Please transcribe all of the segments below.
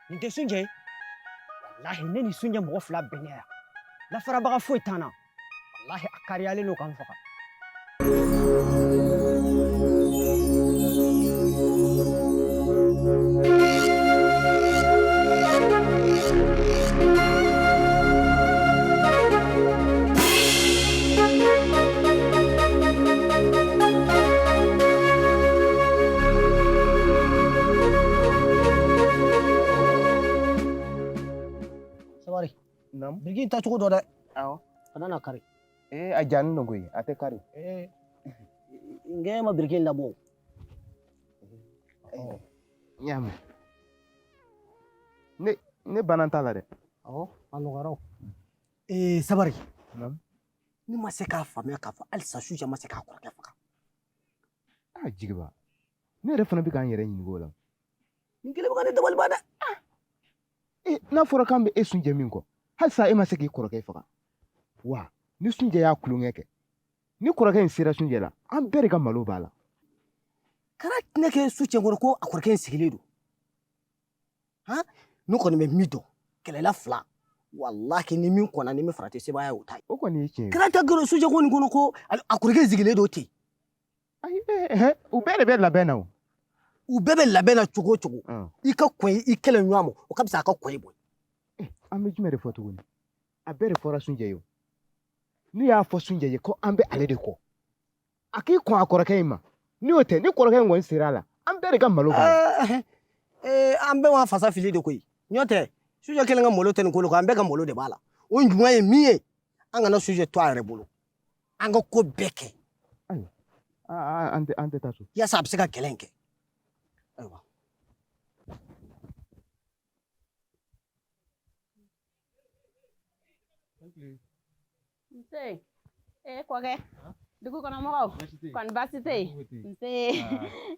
Nin tɛ Sunjɛ ye walahi ne ni Sunjɛ mɔgɔ fila bɛnnen yan lafarabaga foyi t'an na walahi a kariyalen don k'an faga. Sabari. Naamu. Biriki in tacogo dɔn dɛ. Awɔ. Kana na kari. Ee a jannen don koyi, a tɛ kari. Ee n ma biriki in labɔ. N y'a mɛn. Ne banna ta la dɛ. Awɔ, a nɔgɔyara o. Ee Sabari. Naamu. Ne ma se k'a faamuya k'a fɔ halisa Sunjɛ ma se k'a kɔrɔkɛ faga. Aa Jigiba, ne yɛrɛ fana bɛ k'an yɛrɛ ɲininka o la. Nin kelen bɛ ka ne dabali ban dɛ. Ee n'a fɔra k'an bɛ e Sunjɛ min kɔ, halisa e ma se k'i kɔrɔkɛ faga. Wa ni Sunjɛ y'a tulonkɛ kɛ, ni kɔrɔkɛ in sera Sunjɛ la, an bɛɛ de ka malo b'a la. Kana tinɛ kɛ su cɛnkɔrɔ ko a kɔrɔkɛ in sigilen don. Han, ne kɔni bɛ min dɔn, kɛlɛla fila, walahi ni min kɔnna ni min farati sebaaya y'o ta ye. O kɔni ye tiɲɛ ye. Kana ta gɛrɛ Sunjɛ ko nin kɔnɔ ko a kɔrɔkɛ in sigilen don ten. Ayi ee u bɛɛ de bɛ labɛn na o. U bɛɛ bɛ labɛn na cogo o cogo. I ka kɔn i kɛlɛ ɲɔgɔn ma, o ka fisa a ka kɔn i bɔ. An bɛ jumɛn de fɔ tuguni? A bɛɛ de fɔra Sunjɛ ye o. N'u y'a fɔ Sunjɛ ye ko an bɛ ale de kɔ, a k'i kɔn a kɔrɔkɛ in ma. N'o tɛ, ni kɔrɔkɛ in kɔni sera a la, an bɛɛ de ka malo b'a la. An bɛɛ b'an fasa fili de koyi. N'o tɛ, Sunjɛ kelen ka malo tɛ nin ko la, an bɛɛ ka malo de b'a la. O ɲuman ye min ye, an kana Sunjɛ to a yɛrɛ bolo. An ka ko bɛɛ kɛ. Ayiwa, an tɛ taa so. Yaasa a bɛ se ka kɛlɛ in kɛ. Ayiwa. Nse, ee kɔkɛ, dugu kɔnɔ mɔgɔw, kɔni baasi tɛ yen? Nse,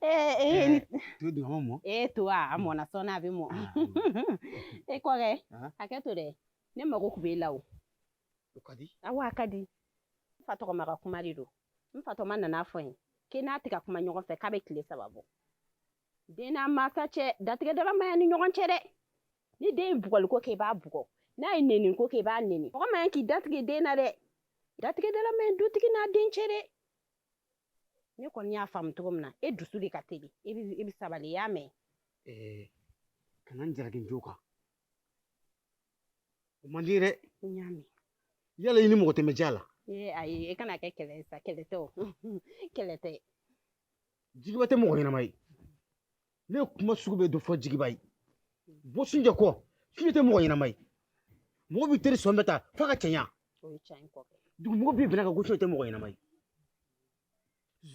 ee To dun a ma mɔ? Ee to a mɔna sɔɔni a bɛ mɔ. E kɔkɛ, hakɛ to dɛ, ne mago tun b'e la o. O ka di? Awɔ, a ka di. N fa tɔgɔma ka kuma de don. N fa tɔgɔma nana fɔ n ye k'e n'a tɛ ka kuma ɲɔgɔn fɛ k'a bɛ tile 3 bɔ. Den n'a mansa cɛ, datigɛ dala ma ni ɲɔgɔn cɛ dɛ. Ni den ye bugɔliko kɛ i b'a bugɔ, n'a ye nɛniko kɛ i b'a nɛni. Mɔgɔ man k'i datigɛ den na dɛ. Datigɛ dala ma dutigi n'a den cɛ dɛ. Ne kɔni y'a faamu cogo min na, e dusu de ka teli, e bɛ sabali, i y'a mɛn? Kana n jalaki n jo kan. O man di dɛ. N y'a mɛn. Yala i ni mɔgɔ tɛ mɛn diya la? Ee ayi, e kana kɛ kɛlɛ ye sa, kɛlɛ tɛ o. Kɛlɛ tɛ. Jigiba tɛ mɔgɔ ɲɛnama ye. Ne ye kuma sugu bɛɛ dɔ fɔ Jigiba ye. Bɔ Sunjɛ kɔ, Sunjɛ tɛ mɔgɔ ɲɛnama ye. Mɔgɔ b'i teri sɔn bɛɛ ta f'a ka cɛɲa. O ye tiɲɛ ye kɔkɛ. Dugumɔgɔ b'i bɛnna kan ko Sunjɛ tɛ mɔgɔ ɲɛnama ye.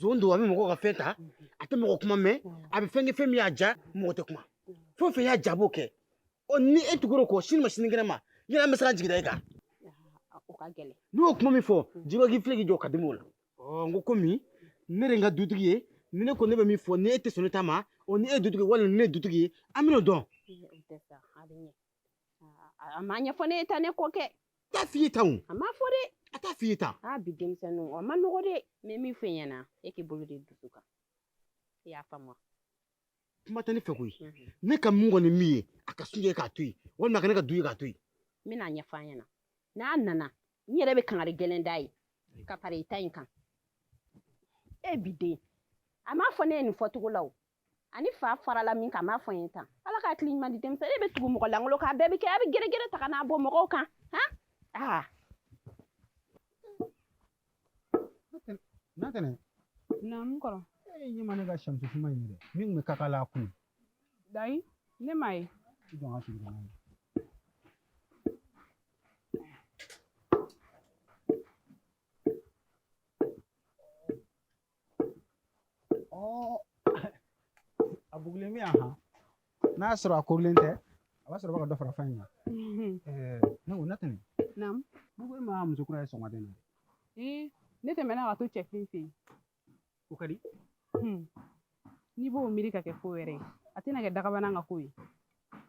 Zon don, a bɛ mɔgɔw ka fɛn ta, a tɛ mɔgɔ kuma mɛn, a bɛ fɛn kɛ fɛn min y'a ja, mɔgɔ tɛ kuma. Fɛn o fɛn y'a ja a b'o kɛ. Ɔ ni e tugura o kɔ, sini ma sinikɛnɛ ma, yala an bɛ se ka jigi da e kan? O ka gɛlɛn. N'o kuma min fɔ, Jigiba k'i filɛ k'i jɔ ka dimi o la. Ɔ n ko komi ne de ye n ka dutigi ye, ni ne ko ne bɛ min fɔ, ni e tɛ sɔn ne ta ma, ɔ ni e ye dutigi ye walima ni ne ye dutigi ye, an bɛn'o dɔn. O tɛ sa, a bɛ ɲɛ. A ma ɲɛfɔ ne ye tan ne kɔkɛ. A t'a f'i ye tan o. A ma fɔ dɛ. A t'a f'i ye tan. Aa bi denmisɛnninw, a ma nɔgɔ dɛ. N bɛ min f'i ɲɛna, e k'i bolo de dusu kan. I y'a faamu wa? Kuma tɛ ne fɛ koyi. Ne ka mun kɔni min ye, a ka Sunjɛ k'a to yen, walima a ka ne ka du ye k'a to yen. N bɛna ɲɛfɔ a ɲɛna. N'a nana, n yɛrɛ bɛ kangari gɛlɛn d'a ye ka fara i ta in kan. E bi den, a m'a fɔ ne ye nin fɔcogo la o. Ani fa farala min kan n b'a fɔ n ye tan. Ala ka hakili ɲuman di denmisɛnnin. E bɛ tugu mɔgɔ lankolon kan, a bɛɛ bɛ kɛ, a bɛ gɛrɛgɛrɛ ta ka n'a bɔ mɔgɔw kan. Han? Aa. Natɛnɛ. Naamu kɔrɔ. E ɲɛ ma ne ka sɛmuso finman in ye dɛ, min tun bɛ kaka la kunun. Dayi, ne m'a ye. I jɔ n ka segin ka na ye. A bugulen bɛ yan han. N'a y'a sɔrɔ a korilen tɛ, a b'a sɔrɔ a bɛ ka dɔ fara fɛn in kan. Ne ko Natɛnɛ. Naamu. Ne ko e ma muso kura ye sɔgɔmada in na dɛ. Ee, ne tɛmɛna ka to cɛfin fɛ yen. O ka di? N'i b'o miiri ka kɛ ko wɛrɛ ye, a tɛna kɛ dagabana ka ko ye.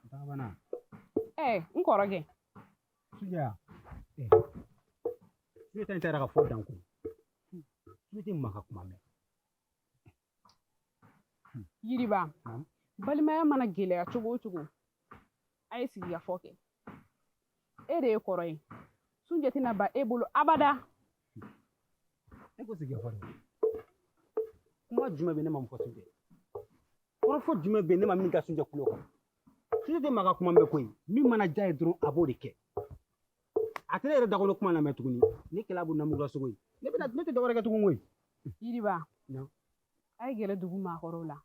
Dagabana? N kɔrɔkɛ. Suja, Suja ta in taara ka fɔ dan koyi. Suja tɛ maa ka kuma mɛn. Yiriba, balimaya mana gɛlɛya cogo o cogo, a ye sigikafɔ kɛ. E de ye kɔrɔ ye. Sunjɛ tɛna ban e bolo abada. E ko sigikafɔ de. Kuma jumɛn bɛ ne ma mun fɔ Sunjɛ? Kɔrɔfɔ jumɛn bɛ ne ma min ka Sunjɛ kulo kɔnɔ? Sunjɛ tɛ maa ka kuma mɛn koyi. Min mana diya ye dɔrɔn a b'o de kɛ. A tɛ ne yɛrɛ dakɔnɔ kuma lamɛn tuguni. Ne kɛla a bolo namugula sogo ye. Ne bɛna ne tɛ dɔwɛrɛ kɛ tugun koyi. Yiriba, a ye gɛrɛ dugu maakɔrɔw la.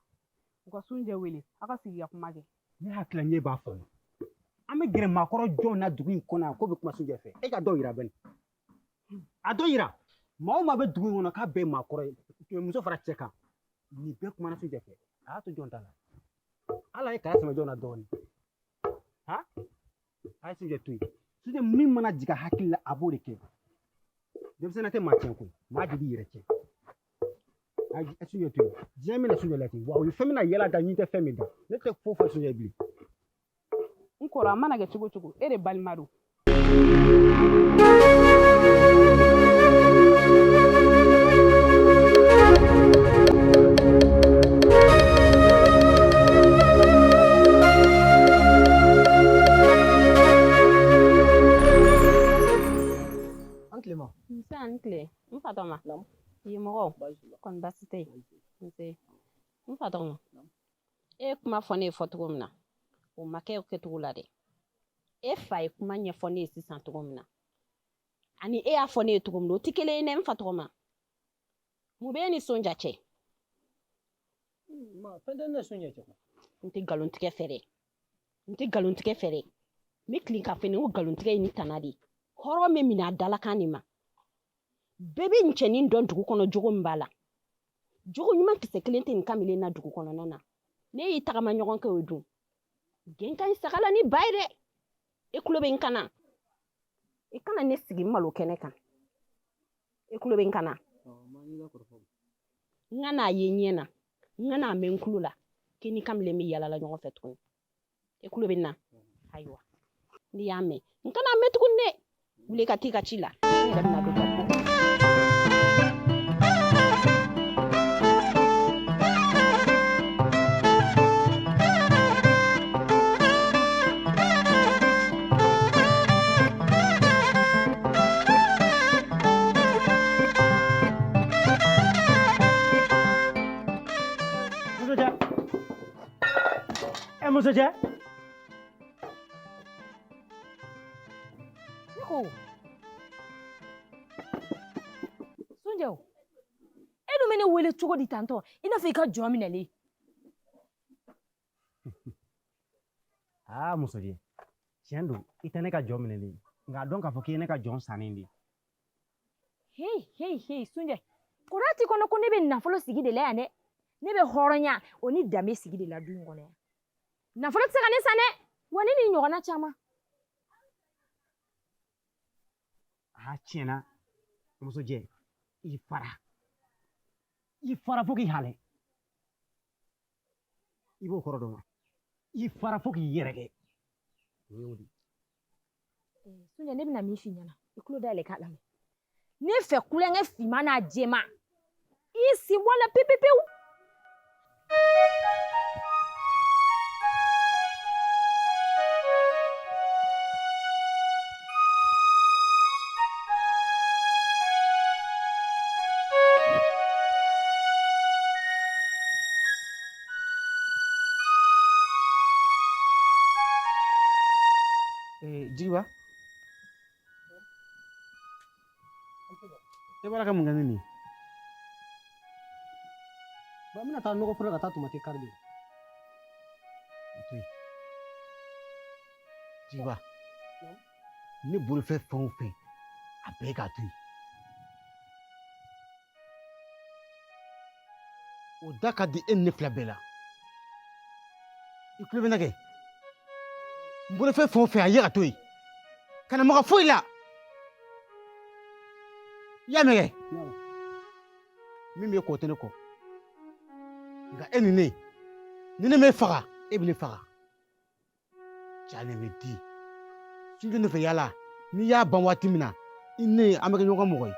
U ka Sunjɛ wele, a ka sigi ka kuma kɛ. Ne hakili la ɲɛ b'a faamu. An bɛ gɛrɛ maakɔrɔ jɔn na dugu in kɔnɔ yan k'o bɛ kuma Sunjɛ fɛ. E ka dɔ yira bani. A dɔ yira. Maa o maa bɛ dugu in kɔnɔ k'a bɛɛ ye maakɔrɔ ye. Muso fara cɛ kan. Nin bɛɛ kumana Sunjɛ fɛ. A y'a to jɔn ta la. Ala ye kala sɛmɛ jɔn na dɔɔnin. Han? A ye Sunjɛ to yen. Sunjɛ min mana jigin a hakili la a b'o de kɛ. Denmisɛnnin tɛ maa tiɲɛ koyi. Maa de b'i yɛrɛ tiɲɛ. A ye Sunjɛ to yen. Diɲɛ bɛna Sunjɛ la ten. Wa o ye fɛn bɛna yɛlɛ a da ɲin tɛ fɛn min da. Ne tɛ foyi fɔ Sunjɛ ye bilen. N kɔrɔ, a mana kɛ cogo o cogo, e de balima don. An tile ma. Nse ani tile. N fatɔma. Naamu. Ye mɔgɔw. Baasi t'u la. Kɔni baasi tɛ yen. Nse. N fatɔma. E ye kuma fɔ ne ye fɔ cogo min na, o ma kɛ o kɛcogo la dɛ. E fa ye kuma ɲɛfɔ ne ye sisan cogo min na, ani e y'a fɔ ne ye cogo min na, o tɛ kelen ye dɛ n fatɔgɔma. Mun b'e ni Sonja cɛ? Ma, fɛn tɛ ne ni Sonja cɛ. N tɛ nkalon tigɛ fɛ dɛ. N tɛ nkalon tigɛ fɛ dɛ. N bɛ tilen k'a fɔ ne ko nkalon tigɛ ye ni tana de ye. Hɔrɔn bɛ minɛ a dalakan de ma. Bɛɛ bɛ nin cɛnin dɔn dugu kɔnɔ jogo min b'a la. Jogo ɲuman kisɛ kelen tɛ nin kamalen na dugu kɔnɔna na. Ne y'i tagama ɲɔgɔn kɛ o dun. Gɛn ka ɲi saga la ni ba ye dɛ. E kulo bɛ n kan na. I kana ne sigi n malo kɛnɛ kan. E kulo bɛ n kan na. N ka n'a ye n ɲɛ na. N ka n'a mɛn n kulo la. K'i ni kamalen bɛ yaala la ɲɔgɔn fɛ tuguni. E kulo bɛ n na. Ayiwa. N'i y'a mɛn, n kana mɛn tuguni dɛ. Wuli ka t'i ka ci la. Ne yɛrɛ bɛna don ka ko. Muso cɛ. Ne ko Sunjɛ, e dun bɛ ne wele cogo di tantɔ i n'a fɔ i ka jɔn minɛlen? Aa muso cɛ, tiɲɛ don i tɛ ne ka jɔn minɛlen, nka a dɔn k'a fɔ k'i ye ne ka jɔn sannen de ye. Heyi heyi heyi Sunjɛ, kɔrɔ t'i kɔnɔ ko ne bɛ nafolo sigi de la yan dɛ. Ne bɛ hɔrɔnya o ni danbe sigi de la du in kɔnɔ yan. Nafolo tɛ se ka ne san dɛ, wa ne ni ɲɔgɔnna caman. Aa tiɲɛ na muso jɛ, i fara. I fara fo k'i halɛ. I b'o kɔrɔ dɔn wa? I fara fo k'i yɛrɛkɛ. O y'o de ye. Sunjɛ, ne bɛna min f'i ɲɛna, i tulo dayɛlɛ k'a lamɛn. Ne fɛ kulonkɛ finman n'a jɛman, i sen bɔ a la pewu pewu. Jigiba, e bɔra ka mun kɛ ni nin ye? Ba, n bɛna taa nɔgɔ foro la ka taa tomati kari de. O to yen. Jigiba, ne bolofɛn fɛn o fɛn, a bɛɛ k'a to yen. O da ka di e ni ne fila bɛɛ la. I tulo bɛ n na kɛ? N bolofɛn fɛn o fɛn, a ye ka to yen. Kana maga foyi la. I y'a mɛn kɛ? Min b'e kɔ, o tɛ ne kɔ. Nka e ni ne, ni ne m'e faga, e bɛ ne faga. Ja ne bɛ di. Sunjɛ nɔfɛ yala, n'i y'a ban waati min na, i ni ne an bɛ kɛ ɲɔgɔn ka mɔgɔ ye.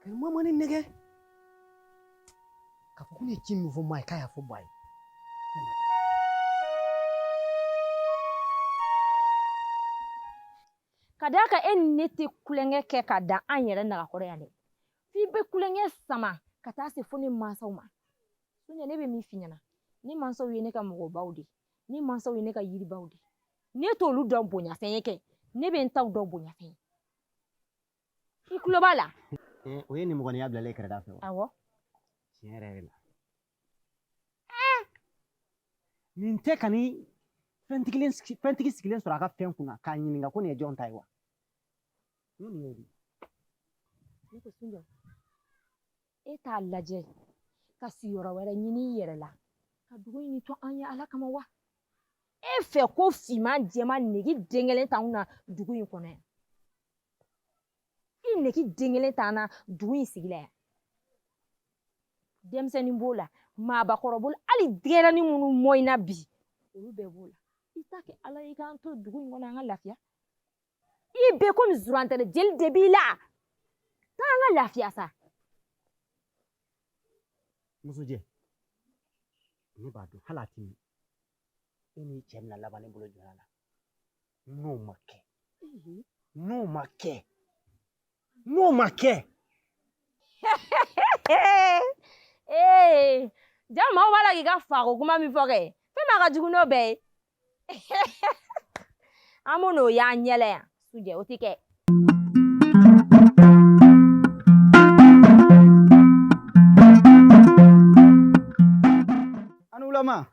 Ka mama ni nɛgɛ k'a fɔ ko ne ye ci min fɔ maa ye k'a y'a fɔ ba ye. Ka d'a kan e ni ne tɛ kulonkɛ kɛ ka dan an yɛrɛ nagakɔrɔ yan dɛ. F'i bɛ kulonkɛ sama ka taa se fo ne mansaw ma. Sunjɛ, ne bɛ min f'i ɲɛna, ne mansaw ye ne ka mɔgɔbaw de ye, ne mansaw ye ne ka yiribaw de ye. Ne t'olu dɔn bonyafɛn ye kɛ, ne bɛ n taw dɔn bonyafɛn ye. I tulo b'a la? O ye nimɔgɔninya bilalen kɛrɛda fɛ wa? Awɔ. Tiɲɛ yɛrɛ yɛrɛ la. Nin tɛ ka ni fɛntigi sigilen sɔrɔ a ka fɛn kunna k'a ɲininka ko nin ye jɔn ta ye wa? N ko nin y'o de ye. Ne ko Sunjɛ, e t'a lajɛ ka sigiyɔrɔ wɛrɛ ɲini i yɛrɛ la ka dugu in to an ye Ala kama wa? E fɛ ko finman jɛman negi den kelen t'anw na dugu in kɔnɔ yan. I negi den kelen t'an na dugu in sigi la yan. Denmisɛnnin b'o la, maabakɔrɔ b'o la, hali denyɛrɛnin minnu mɔɲina bi, olu bɛɛ b'o la. I t'a kɛ Ala ye k'an to dugu in kɔnɔ an ka lafiya. I bɛ komi zurantɛrɛ jeli de b'i la. Taa an ka lafiya sa. Musojɛ, ne b'a dɔn hali a tɛ min. E n'i cɛ bɛna laban ne bolo jɔnya la. N'o ma kɛ, n'o ma kɛ, n'o ma kɛ. Ee, ja maaw b'a la k'i ka fako kuma min fɔ kɛ, fɛn min ka jugu n'o bɛɛ ye. An b'o n'o y'an ɲɛ la yan, Sunjɛ, o tɛ kɛ. Ani wula ma.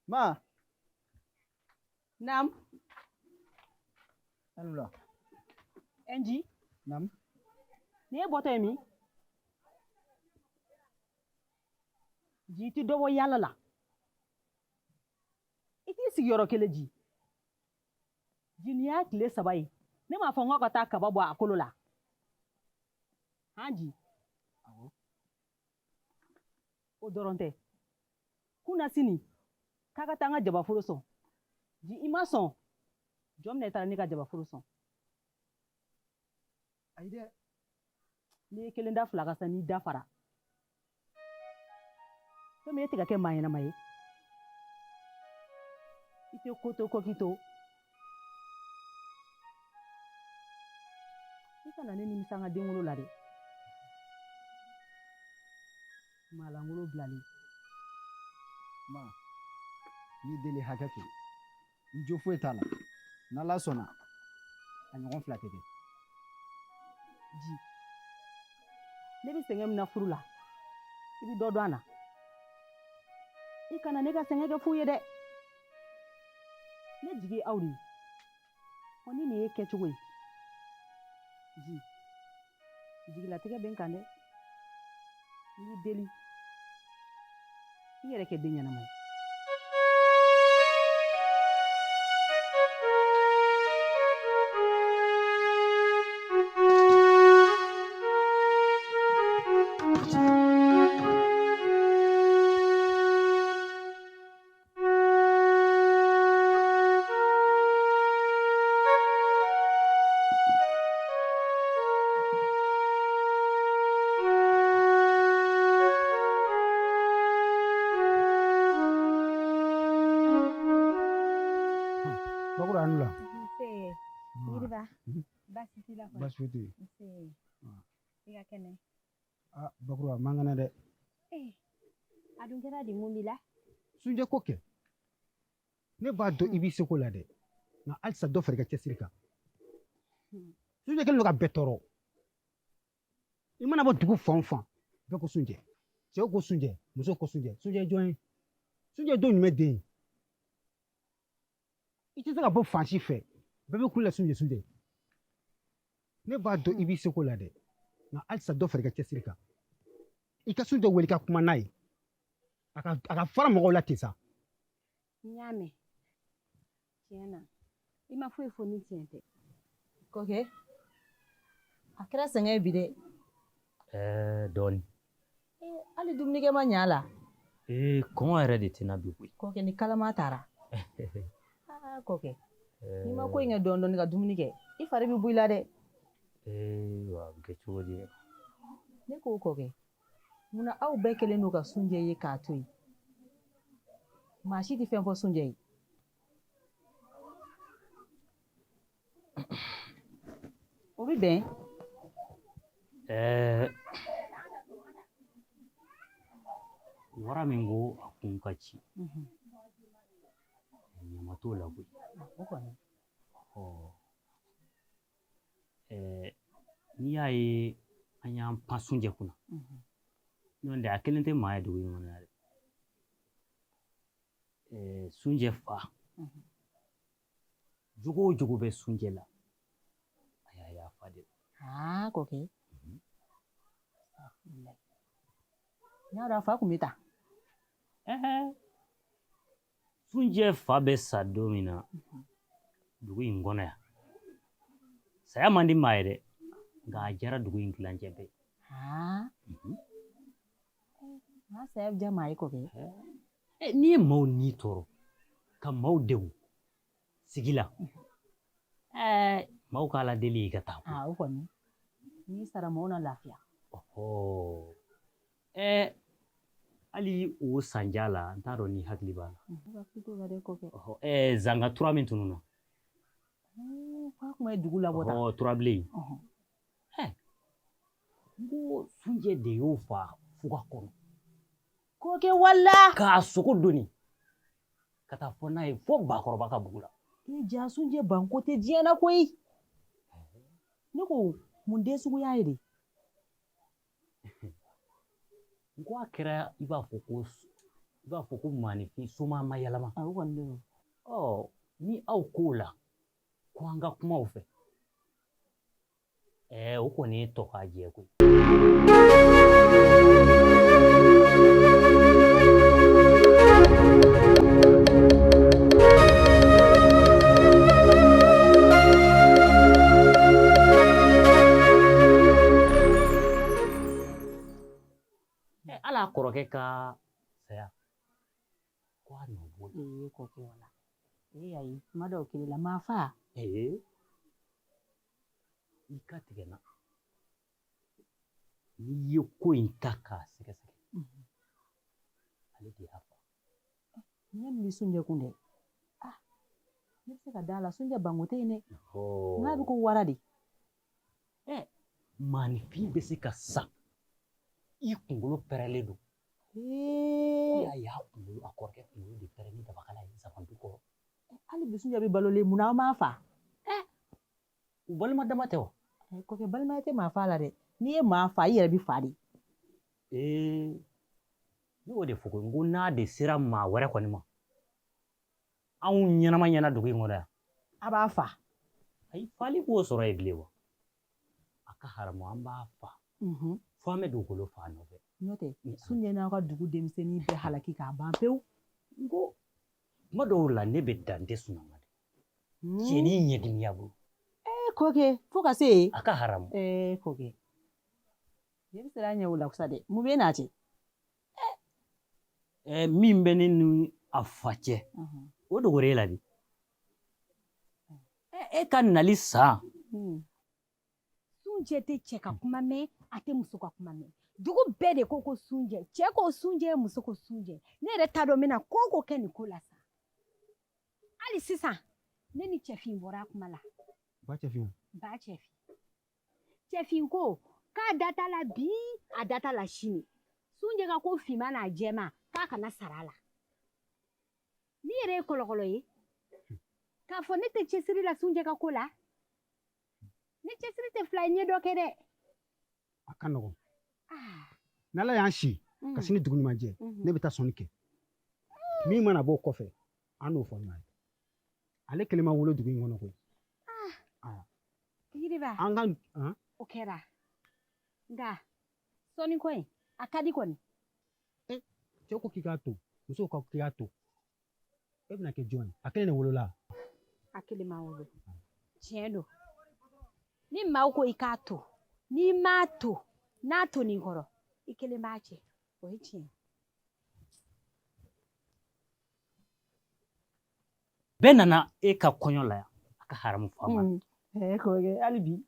Ma. Naam. Ani wula. Nji. Naam. Nin ye bɔtɔ ye min? Ji tɛ dɔ bɔ yala la. I t'i sigiyɔrɔ kelen ji. Ji nin y'a tile 3 ye. Ne m'a fɔ n ko ka taa kaba bɔ a kolo la. Han ji. Awɔ. O dɔrɔn tɛ. Kunna sini k'a ka taa n ka jabaforo sɔn. Ji i ma sɔn. Jɔn minɛ taara ne ka jabaforo sɔn. Ayi dɛ. N'i ye kelen da fila kan sisan n'i da fara. Fɛn min e tɛ ka kɛ maa ɲɛnama ye. I tɛ ko to ko k'i to. I kana ne nimisa n ka denwolo la dɛ. Maalankolon bilalen. Ma, n b'i deli hakɛ to. N jo foyi t'a la. N'Ala sɔnna, a ɲɔgɔn fila tɛ kɛ. Ji, ne bɛ sɛgɛn min na furu la, i bɛ dɔ dɔn a na. I kana ne ka sɛgɛn kɛ fu ye dɛ. Ne jigi ye aw de ye. Ɔ ni nin ye kɛcogo ye. Ji, jigilatigɛ bɛ n kan dɛ. N b'i deli, i yɛrɛ kɛ den ɲɛnama ye. Bakura ani wula. Nse. Yiriba. Baasi t'i la kɔni? Baasi foyi tɛ yen. Nse. Kɛnɛ. Aa Bakuru a man kɛnɛ dɛ. Ee, a dun kɛra di mun b'i la? Sunjɛ ko kɛ. Ne b'a dɔn i b'i seko la dɛ. Nka halisa dɔ fara i ka cɛsiri kan. Sunjɛ kɛlen don ka bɛɛ tɔɔrɔ. I mana bɔ dugu fan o fan, bɛɛ ko Sunjɛ. Cɛw ko Sunjɛ, musow ko Sunjɛ. Sunjɛ ye jɔn ye? Sunjɛ ye don jumɛn den ye? I tɛ se ka bɔ fan si fɛ. Bɛɛ bɛ kule la Sunjɛ Sunjɛ. Ne b'a dɔn i b'i seko la dɛ. Nka halisa dɔ fara i ka cɛsiri kan. I ka Sunjɛ wele ka kuma n'a ye. A ka fara mɔgɔw la ten sa. N y'a mɛn. Tiɲɛ na, i ma foyi fɔ ni tiɲɛ tɛ. Kɔkɛ, a kɛra sɛgɛn ye bi dɛ. Dɔɔni. Hali dumunikɛ ma ɲa a la. Kɔngɔ yɛrɛ de tɛna bi koyi. Kɔkɛ ni kalama taara. Aa kɔkɛ, n'i ma ko in kɛ dɔɔni dɔɔni ka dumuni kɛ, i fari bɛ bɔ i la dɛ. Wa a bɛ kɛ cogo di? Ne ko kɔkɛ, munna aw bɛɛ kɛlen don ka Sunjɛ ye k'a to yen? Maa si tɛ fɛn fɔ Sunjɛ ye. O bɛ bɛn? Wara min ko a kun ka ci. Ɲama t'o la koyi. O kɔni. N'i y'a ye an y'an pan Sunjɛ kunna. N'o tɛ a kelen tɛ maa ye dugu in kɔnɔ yan dɛ. Sunjɛ fa. Jogo o jogo bɛ Sunjɛ la. A y'a ye a fa de la. Aa kɔkɛ. N y'a dɔn a fa kun bɛ taa. Sunjɛ fa bɛ sa don min na dugu in kɔnɔ yan. Saya man di maa ye dɛ, nka a diyara dugu in tilancɛ bɛɛ. Maa saya bɛ diya maa ye kɔkɛ. N'i ye maaw ni tɔɔrɔ ka maaw degun sigi la, maaw ka Ala deli i ka taa. O kɔni, n'i sara maaw na lafiya. Hali o sanja la, n t'a dɔn ni hakili b'a la. Hakili t'o la dɛ kɔkɛ. Zanga tura min tununna. K'a kuma ye dugu labɔ tan. Turabilen. N ko Sunjɛ de y'o fa fuga kɔnɔ. Kɔkɛ wala. K'a sogo doni ka taa fɔ n'a ye fo Bakɔrɔba ka bugu la. Ja Sunjɛ banko tɛ diɲɛ na koyi. Ne ko mun den suguya ye de? N ko a kɛra i b'a fɔ ko maaninfin soma ma yɛlɛma. O kɔni don. Ni aw k'o la ko an ka kuma o fɛ. O kɔni ye tɔ k'a jɛ koyi. Ala kɔrɔkɛ ka saya ko a nɔ b'o la. Kɔkɛ wala. Ayi, kuma dɔw kelen la maa fa. I ka tigɛ n na. N'i ye ko in ta k'a sɛgɛsɛgɛ, ale de y'a fa. Ɲɛ min bɛ Sunjɛ kun dɛ. Ne bɛ se ka da a la Sunjɛ banko tɛ yen dɛ. N'a bɛ ko wara de. Maaninfin bɛ se ka sa i kunkolo pɛrɛnlen don. A y'a kunkolo, a kɔrɔkɛ kunkolo de pɛrɛn ni dabakala ye zabandu kɔrɔ. Hali bi Sunjɛ bɛ balolen, munna aw m'a fa? U balima dama tɛ wa? Kɔkɛ, balimaya tɛ maa fa la dɛ. N'i ye maa fa, i yɛrɛ bɛ fa de. Ne y'o de fɔ ko n ko n'a de sera maa wɛrɛ kɔni ma, anw ɲɛnama ɲɛna dugu in kɔnɔ yan. A b'a fa. Ayi, fali b'o sɔrɔ yen bilen wa? A ka haramu, an b'a fa. Fo an bɛ dugukolo fa nɔfɛ. N'o tɛ, Sunjɛ n'aw ka dugu denmisɛnnin bɛɛ halaki k'a ban pewu. N ko kuma dɔw la ne bɛ dan tɛ sunɔgɔ dɛ. Cɛnin ɲɛdimiya bolo. Kɔkɛ, fo ka se yen. A ka haramu. Kɔkɛ. Ne bɛ siran ɲɛ o la kusa dɛ. Mun bɛ n'a cɛ? Min bɛ ne ni a fa cɛ, o dogora e la de. E ka nali san. Sunjɛ tɛ cɛ ka kuma mɛn, a tɛ muso ka kuma mɛn. Dugu bɛɛ de ko ko Sunjɛ. Cɛ ko Sunjɛ, muso ko Sunjɛ. Ne yɛrɛ t'a dɔn n bɛna ko o ko kɛ nin ko la sa. Hali sisan, ne ni Cɛfin bɔra a kuma la. Ba Cɛfin? Ba Cɛfin. Cɛfin ko K'a da t'a la bi, a da t'a la sini. Sunjɛ ka ko finman n'a jɛman, k'a kana sara a la. N'i yɛrɛ ye kɔlɔkɔlɔ ye, k'a fɔ ne tɛ cɛsiri la Sunjɛ ka ko la. Ne cɛsiri tɛ fila ye, n ye dɔ kɛ dɛ. A ka nɔgɔn. N'Ala y'an si ka sini dugu ɲuman jɛ, ne bɛ taa sɔnni kɛ. Min mana bɔ o kɔfɛ, an n'o fɔ ɲɔgɔn ye. Ale kelen ma wolo dugu in kɔnɔ koyi. Yiriba. An ka O kɛra. Nka sɔnni ko in, a ka di kɔni. Cɛw ko k'i k'a to, musow ko k'i k'a to. E bɛna kɛ jɔn ye? A kelen de wolola. A kelen ma wolo. Tiɲɛ don. Ni maaw ko i k'a to, n'i m'a to, n'a to nin kɔrɔ, i kelen b'a cɛ. O ye tiɲɛ ye. Bɛɛ nana e ka kɔɲɔ la yan, a ka haramu fa ma. Kɔrɔkɛ, hali bi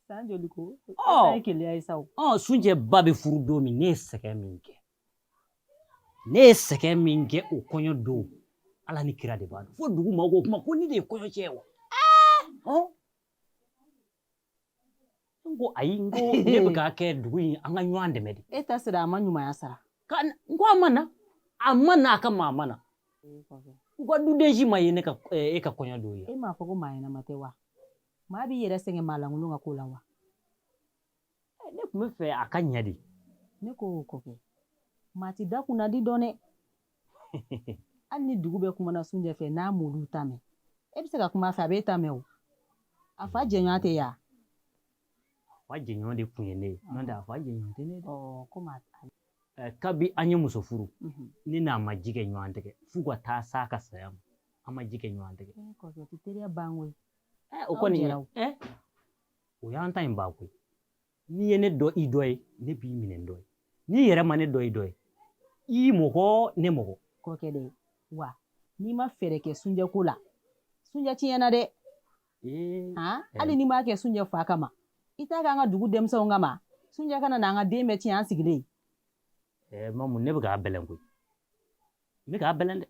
san joli ko Ɔ. e ta ye keleya ye sa o. Ɔ, Sunjɛ ba bɛ furu don min, ne ye sɛgɛn min kɛ, ne ye sɛgɛn min kɛ o kɔɲɔ don, Ala ni kira de b'a dɔn. Fo dugu maaw ko kuma ko ne de ye kɔɲɔ cɛ ye wa? Ɔ, n ko ayi, n ko ne bɛ k'a kɛ dugu in, an ka ɲɔgɔn dɛmɛ de. E ta sera a ma ɲumanya sara. Ka n ko a ma na, a ma na, a ka maa ma na. U ka duden si ma ye ne ka, e ka kɔɲɔ don ye. E m'a fɔ ko maa ɲɛnama tɛ wa? Maa b'i yɛrɛ sɛgɛn maa lankolon ka ko la wa? Ne tun bɛ fɛ a ka ɲɛ de. Ne ko o kɔkɛ, maa ti da kunnadi dɔn dɛ. Hali ni dugu bɛɛ kumana Sunjɛ fɛ n'a m'olu ta mɛn, e bɛ se ka kuma a fɛ, a b'e ta mɛn o. A fa jɛɲɔgɔn tɛ ya. A fa jɛɲɔgɔn de tun ye ne ye, n'o tɛ a fa jɛɲɔgɔn tɛ ne ye dɛ. Ɔ, komi a Kabi an ye muso furu, ne n'a ma ji kɛ ɲɔgɔn tɛgɛ f'u ka taa s'a ka saya ma, an ma ji kɛ ɲɔgɔn tɛgɛ. Kɔkɛ, o tɛ teriya ban koyi. O Aw kɔni, jɛra o. O y'an ta in ban koyi. N'i ye ne dɔn i dɔ ye, ne b'i minɛ n dɔ ye. N'i yɛrɛ ma ne dɔn i dɔ ye, i mɔgɔ ne mɔgɔ. Kɔkɛ dɛ, wa n'i ma fɛɛrɛ kɛ Sunjɛ ko la, Sunjɛ tiɲɛna dɛ. Hali n'i m'a kɛ Sunjɛ fa kama, i t'a kɛ an ka dugu denmisɛnw kama, Sunjɛ kana na an ka den bɛɛ tiɲɛ an sigilen. Mamu, ne bɛ k'a bɛlɛn koyi. N bɛ k'a bɛlɛn dɛ.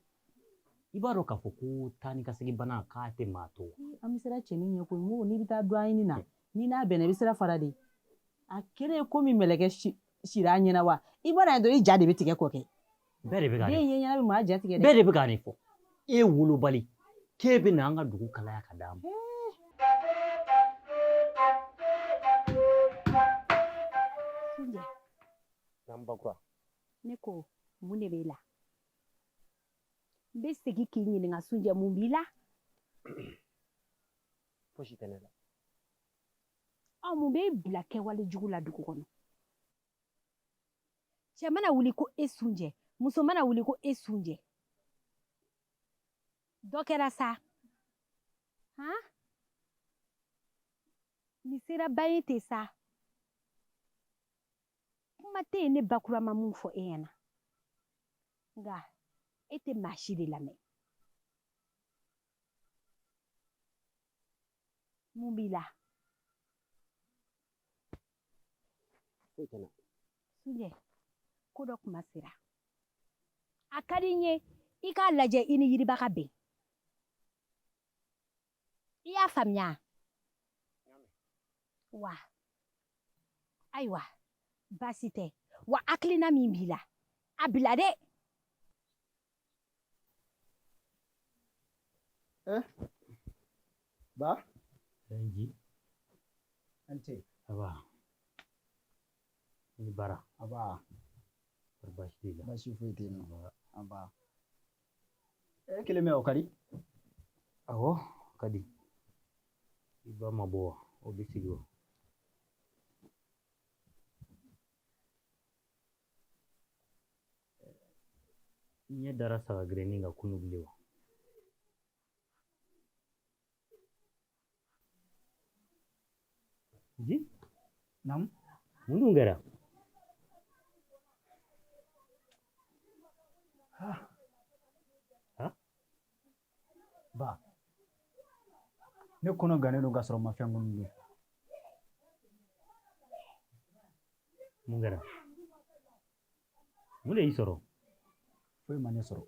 I b'a dɔn k'a fɔ ko taa ni ka segin bana k'a tɛ maa to. An bɛ siran cɛnin ɲɛ koyi, n ko n'i bɛ taa dɔ ɲini na, n'i n'a bɛnna i bɛ sira fara de. A kɛlen ye komi mɛlɛkɛ sira a ɲɛna wa, i mana ye dɔrɔn i ja de bɛ tigɛ kɔkɛ. Bɛɛ de bɛ ka Den nin ye ɲɛna bɛ maa ja tigɛ dɛ. Bɛɛ de bɛ ka nin fɔ. E wolobali, k'e bɛ na an ka dugu kalaya ka d'a ma. Sunjɛ. N'an bakura. Ne ko mun de b'e la? N bɛ segin k'i ɲininka Sunjɛ, mun b'i la? Fosi tɛ ne la. Ɔ, mun b'e bila kɛwale jugu la dugu kɔnɔ? Cɛ mana wuli ko e Sunjɛ, muso mana wuli ko e Sunjɛ. Dɔ kɛra sa. Han? Nin sera ba ye ten sa. Kuma tɛ yen ne bakura ma mun fɔ e ɲɛna. Nka e tɛ maa si de lamɛn. Mun b'i la? Foyi tɛ n na. Sunjɛ, ko dɔ kuma sera. A ka di n ye i k'a lajɛ i ni Yiriba ka bɛn. I y'a faamuya? Wa, ayiwa, baasi tɛ. Wa hakilina min b'i la, a bila dɛ. Ba? Nji. An ce. Aba. Ni bara. Aba. Baasi t'i la. Baasi foyi tɛ yen nɔ. Aba. E kelen bɛ o ka di? Awɔ, o ka di. I ba ma bɔ wa? O bɛ sigi wa? I ɲɛ dara saga gerenin kan kunu bilen wa? Ji? Naamu. Mun dun kɛra? Ha? Ba, ne kɔnɔ gannen don k'a sɔrɔ n ma fɛn kunu dun. Mun kɛra? Mun de y'i sɔrɔ? Foyi ma ne sɔrɔ.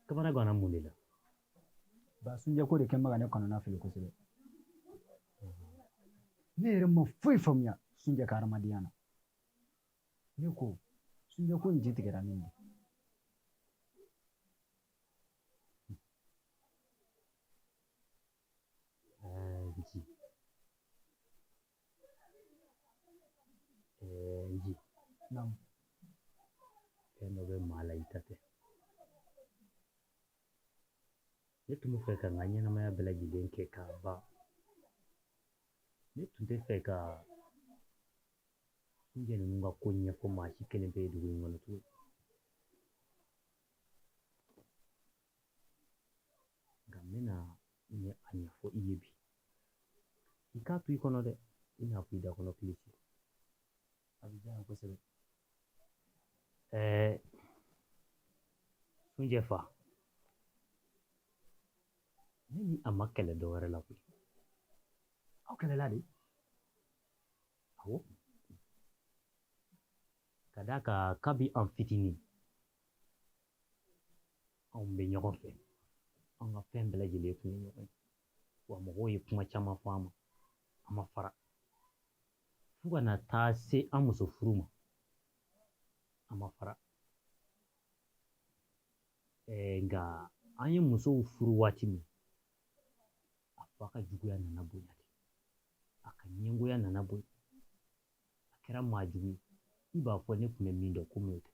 Kamana ganna mun de la? Ba, Sunjɛ ko de kɛn bɛ ka ne kɔnɔna fili kosɛbɛ. Ne yɛrɛ ma foyi faamuya Sunjɛ ka hadamadenya na. Ne ko Sunjɛ ko in ji tigɛra min de. Nci. Nci. Naamu. Fɛn dɔ bɛ maa la i ta tɛ. Ne tun bɛ fɛ ka n ka ɲɛnamaya bɛɛ lajɛlen kɛ k'a ban. Ne tun tɛ fɛ ka Sunjɛ ninnu ka ko ɲɛfɔ maa si kelen pe ye dugu in kɔnɔ tuguni. Nka n bɛna a ɲɛfɔ i ye bi. I k'a to i kɔnɔ dɛ, i n'a fɔ i da kɔnɔ kilisi. A bɛ diya n ye kosɛbɛ. Sunjɛ fa, ne ni a ma kɛlɛ dɔ wɛrɛ la koyi. Aw kɛlɛla de? Awɔ. Ka d'a kan kabi an fitinin, anw bɛ ɲɔgɔn fɛ. An ka fɛn bɛɛ lajɛlen tun ye ɲɔgɔn ye. Wa mɔgɔw ye kuma caman fɔ an ma, an ma fara. Fo ka na taa se an muso furu ma, an ma fara. Nka an ye musow furu waati min, a fa ka juguya nana bonya de. A ka ɲɛngoya nana bonya. A kɛra maa jugu ye. I b'a fɔ ne tun bɛ min dɔn komi o tɛ.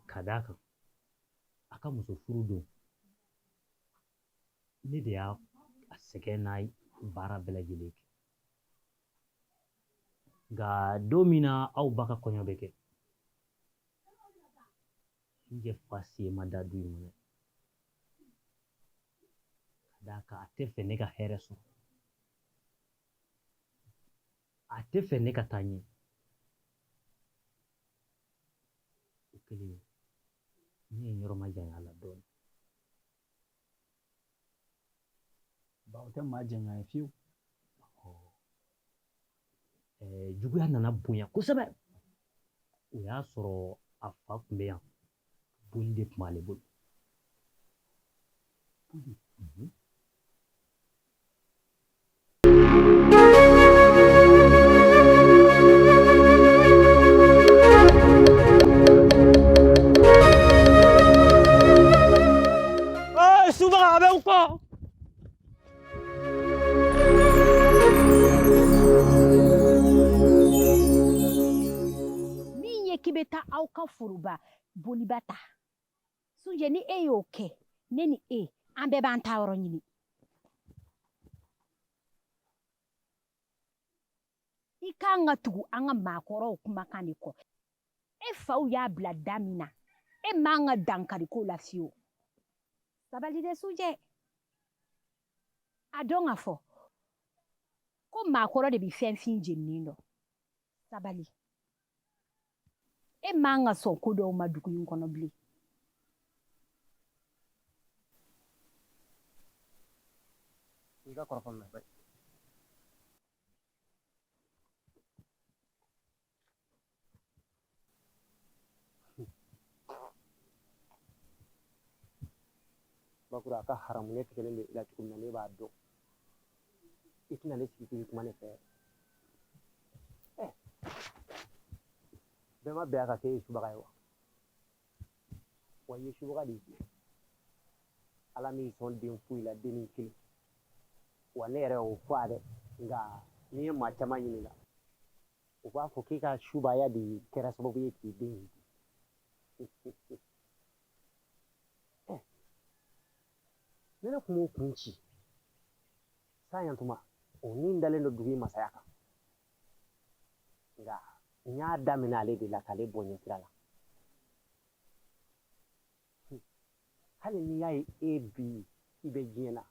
Ka d'a kan a ka muso furu don, ne de y'a sɛgɛn n'a baara bɛɛ lajɛlen kɛ. Nka don min na aw ba ka kɔɲɔ bɛ kɛ, Sunjɛ fa sen ma da du in kɔnɔ. Ka d'a kan a tɛ fɛ ne ka hɛrɛ sɔrɔ. A tɛ fɛ ne ka taa ɲɛ. O kɛlen, ne ye n yɔrɔ majanya a la dɔɔnin. Ba, o tɛ maa jɛɲɔgɔn ye fiyewu. Juguya nana bonya kosɛbɛ. O y'a sɔrɔ a fa tun bɛ yan. Boli de tun b'ale bolo. Boli? Subaga a bɛ n kɔ. Min ye k'i bɛ taa aw ka foroba boliba ta, Sunjɛ, ni e y'o kɛ, ne ni e an bɛɛ b'an ta yɔrɔ ɲini. I kan ka tugu an ka maakɔrɔw kumakan de kɔ. E faw y'a bila da min na, e man ka dankari ko la fiyewu. Sabali dɛ Sunjɛ. A dɔn k'a fɔ ko maakɔrɔ de bɛ fɛn fin jeninen dɔn. Sabali. E man ka sɔn ko dɔw ma dugu in kɔnɔ bilen. I ka kɔrɔfɔ mɛn. Bakuru, a ka haramu ne tigɛlen don i la cogo min na, ne b'a dɔn. I tɛna ne sigi k'i bɛ kuma ne fɛ. Bɛɛ ma bɛn a ka k'e ye subaga ye wa? Wa i ye subaga de ye. Ala m'i sɔn den foyi la, dennin kelen. Wa ne yɛrɛ y'o fɔ a dɛ, nka n'i ye maa caman ɲininka, u b'a fɔ k'i ka subaya de kɛra sababu ye k'i den in di. Ne ne tun b'o kun ci san yantuma, o ni dalen don dugu in masaya kan. Nka n y'a daminɛ ale de la k'ale bɔ ɲɛsira la. Hali n'i y'a ye e bi i bɛ diɲɛ na,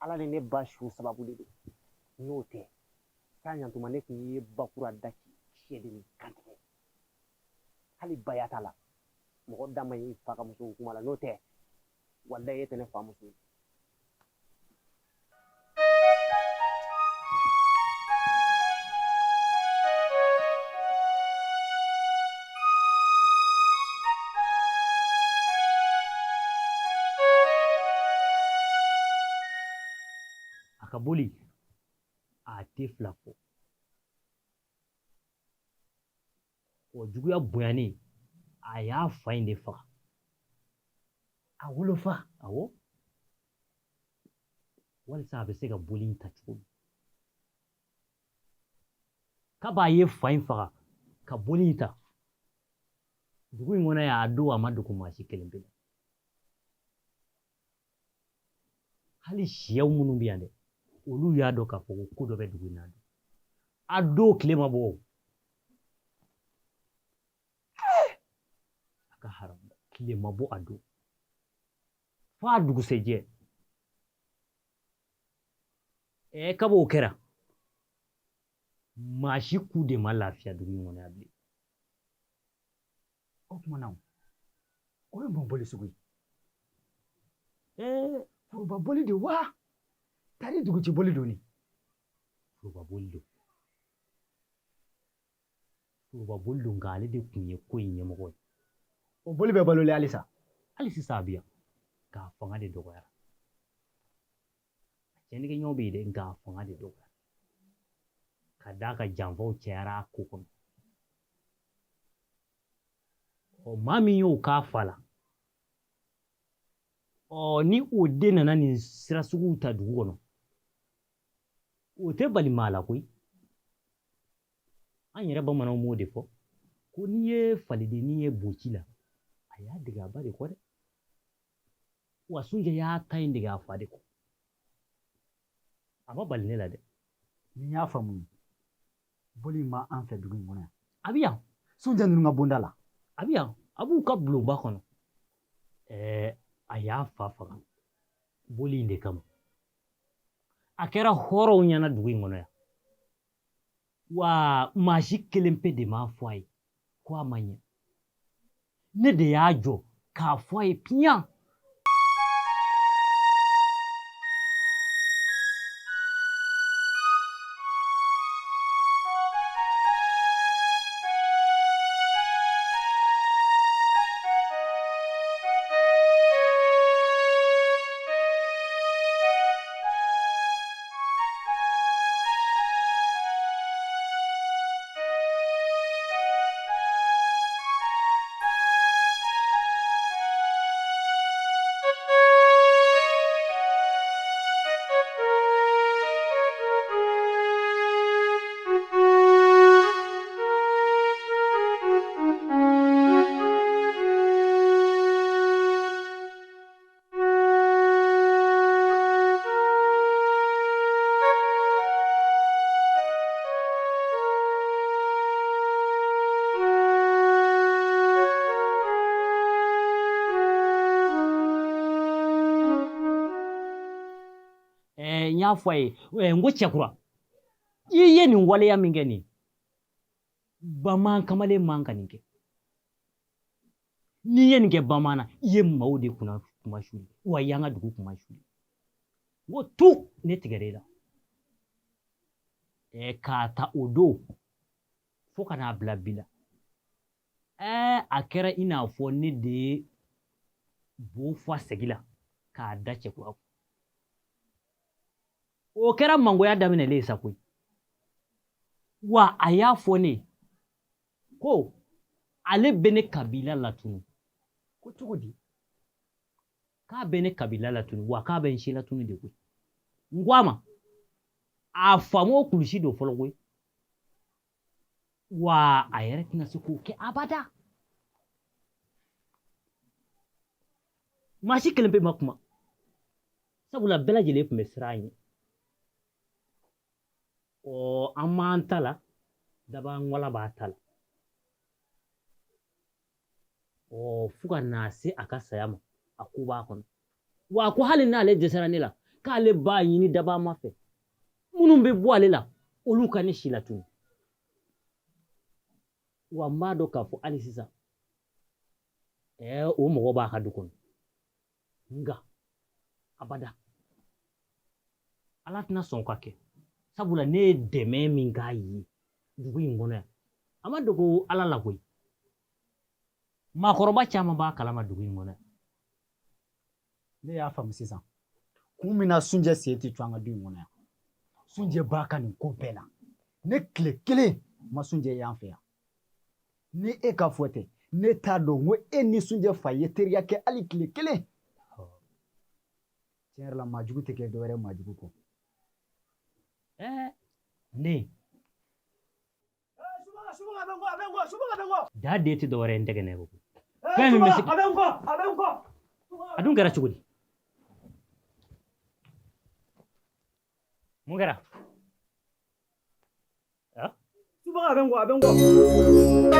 Ala ni ne ba su sababu de don. N'o tɛ, san yantuma ne tun ye bakura da ci sɛdennin kantigɛ. Hali baya t'a la. Mɔgɔ da man ɲi fa ka muso kuma la, n'o tɛ, walayi e tɛ ne fa muso ye. A ka boli a tɛ fila fɔ. O juguya bonyanen, a y'a fa in de faga. A wolofa? Awɔ, walisa a bɛ se ka boli in ta cogo min. Kab'a ye fa in faga ka boli in ta dugu in kɔnɔ yan, a don a ma dogo maa si kelen pe la. Hali siyaw minnu bɛ yan dɛ, olu y'a dɔn k'a fɔ ko ko dɔ bɛ dugu in na. A don tile ma bɔ, a ka haramu, tile ma bɔ a don f'a dugusɛjɛ. Ɛɛ, kab'o kɛra, maa si ku de ma lafiya dugu in kɔnɔ yan bilen. O tuma na, o ye mun boli sugu ye? Ɛɛ, foroba boli de wa, tari duguci boli don? Ni foroba boli don, foroba boli don, nka ale de tun ye ko in ɲɛmɔgɔ ye. O boli bɛ balolen halisa? Hali sisan a bɛ yan, nka a fanga de dɔgɔyara. A tiɲɛnikɛɲɔgɔn bɛ yen dɛ, nka a fanga de dɔgɔyara ka d'a kan janfaw cayara a ko kɔnɔ. Ɔ, maa min y'o k'a fa la, ɔ ni o den nana nin sira suguw ta dugu kɔnɔ, o tɛ bali maa la koyi. An yɛrɛ bamananw m'o de fɔ ko n'i ye falidennin ye boci la, a y'a dege a ba de kɔ dɛ. Wa Sunjɛ y'a ta in dege a fa de kɔ, a ma bali ne la dɛ. Ni n y'a faamu, boli in b'an fɛ dugu in kɔnɔ yan? A bɛ yan. Sunjɛ ninnu ka bonda la? A bɛ yan, a b'u ka bulonba kɔnɔ. Ɛɛ, a y'a fa faga boli in de kama. A kɛra hɔrɔnw ɲɛna dugu in kɔnɔ yan, wa maa si kelen pe de m'a fɔ a ye ko a ma ɲɛ. Ne de y'a jɔ k'a fɔ a ye piyan. N y'a fɔ a ye, n ko cɛkura, i ye nin waleya min kɛ nin, bamanan kamalen man ka nin kɛ. N'i ye nin kɛ bamanan na, i ye maaw de kunna kuma suli, wa i y'an ka dugu kuma suli. N ko tu ne tigɛra i la. K'a ta o don fo ka n'a bila bi la, a kɛra i n'a fɔ ne de ye bo fɔ a sɛgi la k'a da cɛkura kun. O kɛra mangoya daminɛlen ye sa koyi. Wa a y'a fɔ ne ye ko ale bɛ ne kabila latunu. Ko cogo di? K'a bɛ ne kabila latunu, wa k'a bɛ n si latunu de koyi. N ko a ma, a fa m'o kulusi don fɔlɔ koyi, wa a yɛrɛ tɛna se k'o kɛ abada. Maa si kelen pe ma kuma, sabula bɛɛ lajɛlen tun bɛ siran a ɲɛ. Ɔ, an m'an ta la, dabanwala b'a ta la. Ɔ, fo ka n'a se a ka saya ma, a ko b'a kɔnɔ. Wa a ko hali n'ale dɛsɛra ne la, k'ale b'a ɲini dabama fɛ, minnu bɛ bɔ ale la, olu ka ne si latunu. Wa n b'a dɔn k'a fɔ hali sisan, o mɔgɔ b'a ka du kɔnɔ. Nka abada ala tɛna sɔn ka kɛ, sabula ne ye dɛmɛ min k'a ye dugu in kɔnɔ yan, a ma dogo ala la koyi. Maakɔrɔba caman b'a kalama dugu in kɔnɔ yan. Ne y'a faamu sisan kun min na Sunjɛ sen tɛ cun an ka du in kɔnɔ yan. Sunjɛ b'a ka nin ko bɛɛ la. Ne tile kelen ma Sunjɛ y'an fɛ yan. Ni e ka fɔ tɛ, ne t'a dɔn ko e ni Sunjɛ fa ye teriya kɛ hali tile kelen. Tiɲɛ yɛrɛ la, maa jugu tɛ kɛ dɔwɛrɛ maa jugu kɔ. Ɛɛ, n den. Ja den tɛ dɔwɛrɛ ye n tɛgɛ ko. Fɛn min bɛ se. A bɛ n kɔ, a bɛ n kɔ. A dun kɛra cogo di? Mun kɛra? Subaga, a bɛ n kɔ, a bɛ n kɔ.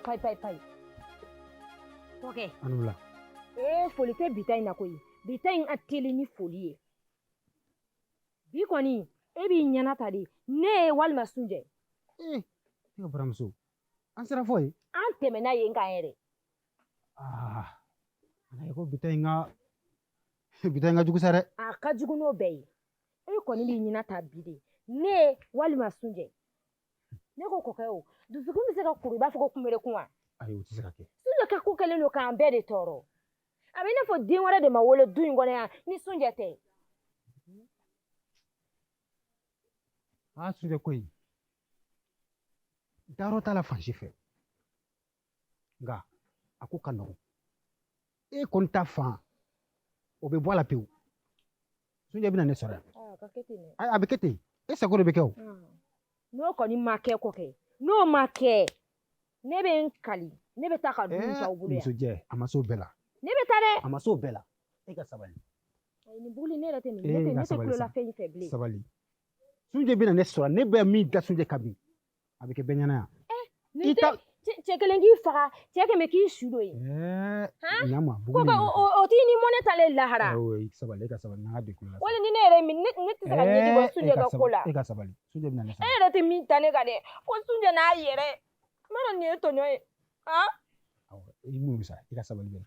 Payi payi payi. Kɔkɛ. A ni wula. Ee, foli tɛ bi ta in na koyi. Bi ta in ka teli ni foli ye. Bi kɔni, e b'i ɲɛna ta de. Ne ye walima Sunjɛ. Ee, ne ka baramuso. An sera fɔ yen. An tɛmɛna yen kan yɛrɛ. Aa, a ko bi ta in ka bi ta in ka jugu sa dɛ. A ka jugu n'o bɛɛ ye. E kɔni b'i ɲɛna ta bi de. Ne walima Sunjɛ. Ne ko kɔkɛ o, dusukun bɛ se ka kuru i b'a fɔ ko kunberekun wa? Ayi, o tɛ se ka kɛ. Sunjɛ ka ko kɛlen don k'an bɛɛ de tɔɔrɔ. A bɛ i n'a fɔ den wɛrɛ de ma wolo du in kɔnɔ yan ni Sunjɛ tɛ. Aa, Sunjɛ ko in, dayɔrɔ t'a la fan si fɛ. Nka a ko ka nɔgɔn. E kɔni ta fan, o bɛ bɔ a la pewu. Sunjɛ bɛna ne sɔrɔ yan. A ka kɛ ten dɛ. Ayi, a bɛ kɛ ten. E sago de bɛ kɛ o. N'o kɔni ma kɛ kɔkɛ, n'o ma kɛ, ne bɛ n kali, ne bɛ taa ka du in to aw bolo yan. Musojɛ, a ma s'o bɛɛ la. Ne bɛ taa dɛ. A ma s'o bɛɛ la. E ka sabali. Ayi, nin buguli ne yɛrɛ tɛ nin, ne tɛ ka ne tɛ sabali kulola sa. fɛn in fɛ bilen. Sabali. Sunjɛ bɛna ne sɔrɔ, ne bɛ min da Sunjɛ kan bi, a bɛ kɛ bɛɛ ɲɛna yan. Nin tɛ cɛ kelen k'i faga, cɛ kɛmɛ k'i su don yen. Ɛɛ, ɲama, Ko buguli ka ɲama. o t'i ni mɔnɛ talen lahara. Awɔ, i sabali, e ka sabali, n'an ka don kulo la. Wali ni ne yɛrɛ min, ne tɛ se ka ɲɛji bɔ Sunjɛ ka ko la. E ka sabali, Sunjɛ bɛna ne E sɔrɔ. yɛrɛ tɛ min ta ne kan dɛ, ko Sunjɛ n'a yɛrɛ. N b'a dɔn nin ye tɔɲɔ ye. Han? I muɲu sa, i ka sabali bɛɛ.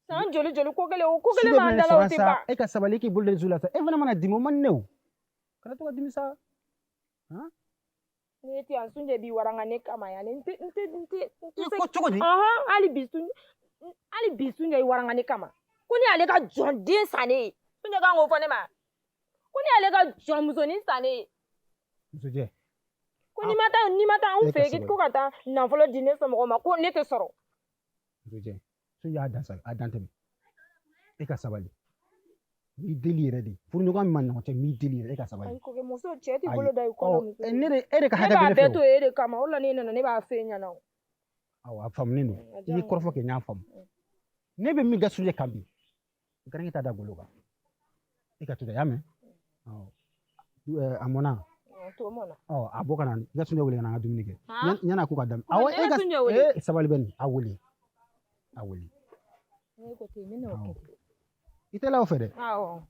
San joli joli ko kelen, o ko kelen Sunjɛ b'an bɛna ne da la o sɔrɔ tɛ sa, ban. e ka sabali, e k'i bolo da dusu la sa. E fana mana dimi, o man di ne o. Kana to ka dimi sa. Han? Ni e tɛ yan, Sunjɛ b'i waranga ne kama yan. N tɛ n tɛ n tɛ n tɛ se. Ko cogo di? Ɔhɔn, hali bi Sunjɛ, hali bi Sunjɛ y'i waranga ne kama. Ko ne y'ale ka jɔnden san ne ye. Sunjɛ kan k'o fɔ ne ma. Ko ne y'ale ka jɔnmusonin san ne ye. Musojɛ. Ko n'i ma taa, n'i ma taa anw E ka fɛ yen sabali. ko ka taa nafolo di ne somɔgɔw ma, ko ne tɛ sɔrɔ. Musojɛ, Sunjɛ y'a dan sa, a dan tɛmɛ. E ka sabali. N b'i deli yɛrɛ de. Furuɲɔgɔn min ma ɲɔgɔn cɛ, n b'i deli yɛrɛ, e ka sabali. Ayi kɔkɛ, muso cɛ t'i Ayi. bolo da i kɔ la Ɔ, muso. ne de e de ka Ne hakɛ b'a bɛ ne bɛɛ fɛ to o. e de kama, o de la ne nana ne b'a f'e ɲɛna o. Awɔ, a faamunen don. A I ye diya n ye. kɔrɔfɔ kɛ, n y'a faamu. Ne bɛ min da Sunjɛ kan bi, garankɛ t'a da golo kan. E ka to ten, i y'a mɛn? Awɔ. A mɔnna. To mɔnna. Ɔ, a bɔ ka na, i ka Sunjɛ wele ka na an ka dumuni kɛ. Han? Ɲan'a ko ka daminɛ. Kɔkɛ, Awɔ, ne e ka ka Sunjɛ wele. ee, sabali bɛ nin, a wele. A wele. Ne ko ten, ne n'o kɛ ten. I tɛ la o fɛ dɛ. Awɔ.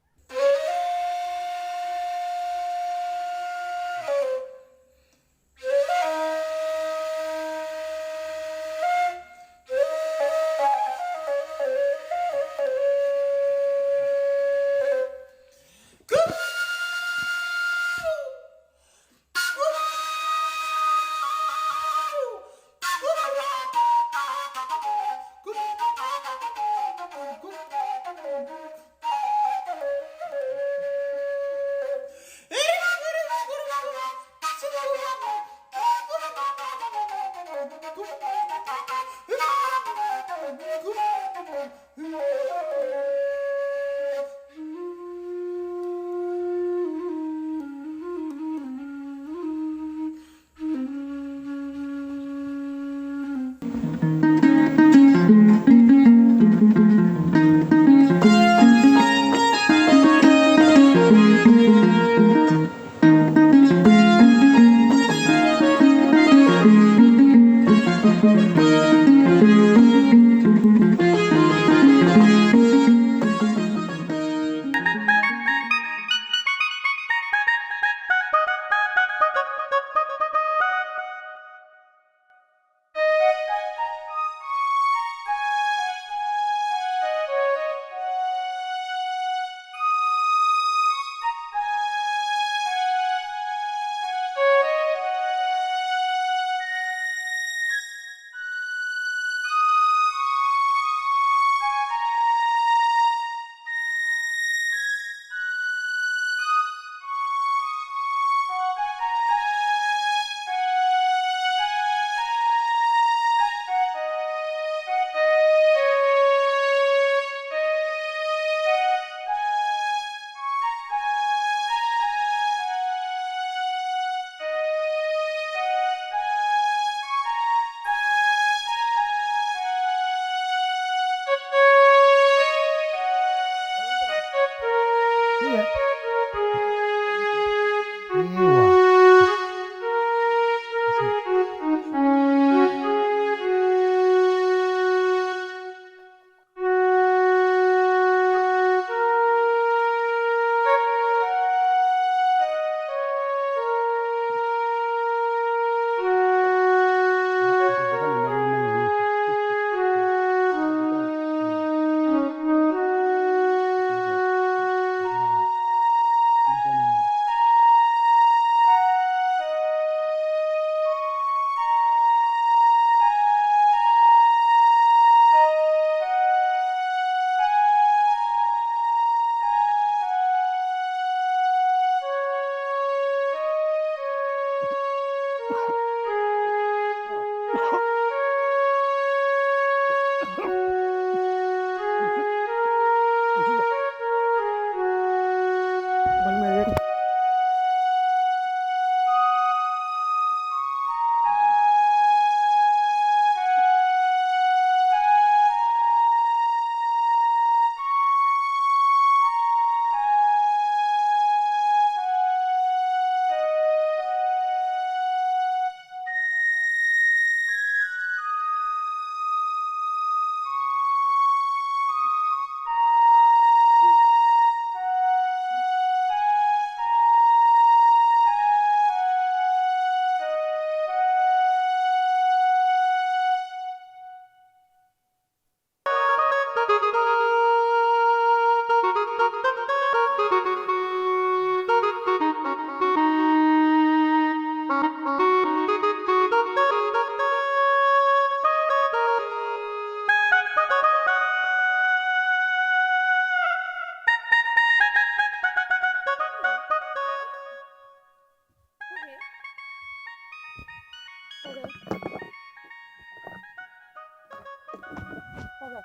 Kɔkɛ,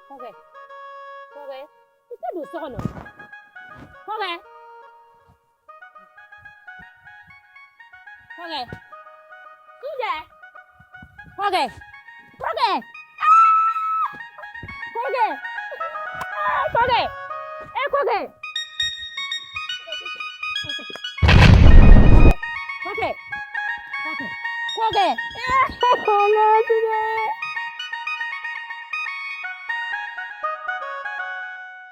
kɔkɛ, kɔkɛ, i tɛ don so kɔnɔ. Kɔkɛ, kɔkɛ, Sunjɛ, kɔkɛ, kɔkɛ, kɔkɛ, kɔkɛ, e kɔkɛ. Kɔkɛ, kɔkɛ, kɔkɛ. Ala Sunjɛ.